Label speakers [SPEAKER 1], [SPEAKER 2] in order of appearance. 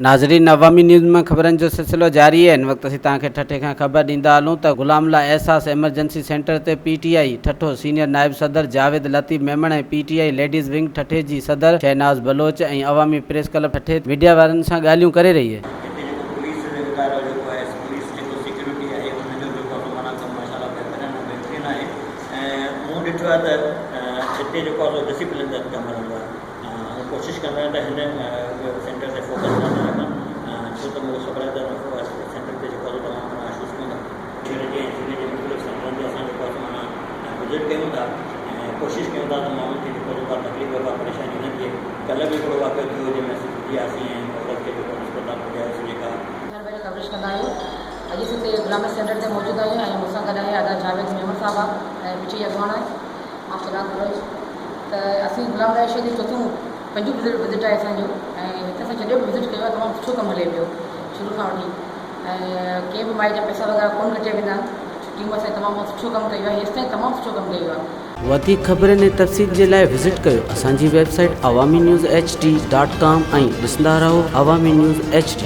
[SPEAKER 1] ناظرين عوامي نيوز ۾ خبرن جو سلسلو جاري آهي هن وقت اسين توهان کي ٺٽي کان خبر ڏيندا هلون ته غلام الله احساس ايمرجنسي سينٽر تي پي ٽي آء ٺٽو سينيئر نائب صدر Javed Latif Memon ۽ P T I ladies wing ٺٽي جي صدر شهناز بلوچ ۽ عوامي پريس ڪلب ٺٽي ميڊيا وارن سان ڳالهيون ڪري رهي
[SPEAKER 2] هتي جيڪو پوليس جو ادارو جيڪو آهي پوليس جيڪو سيڪيورٽي آهي ان جو جيڪو آهي سو معنيٰ ڪم ماشاء الله بهترين ۽ بهترين آهي ۽ مون ڏٺو آهي ته هتي جيڪو آهي سو ڊسيپلن تحت ڪم هلندو آهي. آئون ڪوشش ڪندو آهيان ته هن سينٽر تي فوڪس نه رکان ڇو ته مونکي خبر آهي ته هن سينٽر تي جيڪو آهي تمام گهڻا اشوز ٿيندا. شهر جي ۽ ضلعي جي مختلف سينٽرن تي اسان جيڪو آهي سو معنيٰ وزٽ ڪيون ٿا ۽ ڪوشش ڪيون ٿا ته ماڻهن کي جيڪو آهي سو ڪا تڪليف يا ڪا پريشاني نه ٿئي. ڪلهه به هڪڙو واقعو ٿيو جنهن ۾ اسين سڌي آياسين ۽ عورت کي جيڪو آهي اسپتال پڄايوسين جيڪا.
[SPEAKER 3] هر ڀيري ڪوريج ڪندا آهيون اڄ اسين هتي غلام سينٽر تي موجود آهيون ۽ مون سان گڏ آهي ادا جاويد ميمڻ صاحب ۽ پي ٽي اي اڳواڻ آهي. مان شهناز بلوچ ته اسين غلام راء شهر جي چوٿون پنجون وزٽ وزٽ آهي اسان جو ۽ هتي اسان جڏهن به وزٽ ڪيو آهي تمام سٺو ڪم هلي پيو شروع کان وٺي ۽ ڪنهن به مائي جا پئسا وغيره ڪونه ڪٽيا ويندا آهن ٽيم اسان تمام سٺو ڪم ڪيو آهي هيستائين تمام سٺو ڪم ڪيو آهي.
[SPEAKER 1] وڌيڪ خبرن ۽ تفصيل جي لاء وزٽ ڪيو اسان جي website Awami news H D dot com ۽ ڏسندا رهو عوامي نيوز ايڇ ڊي.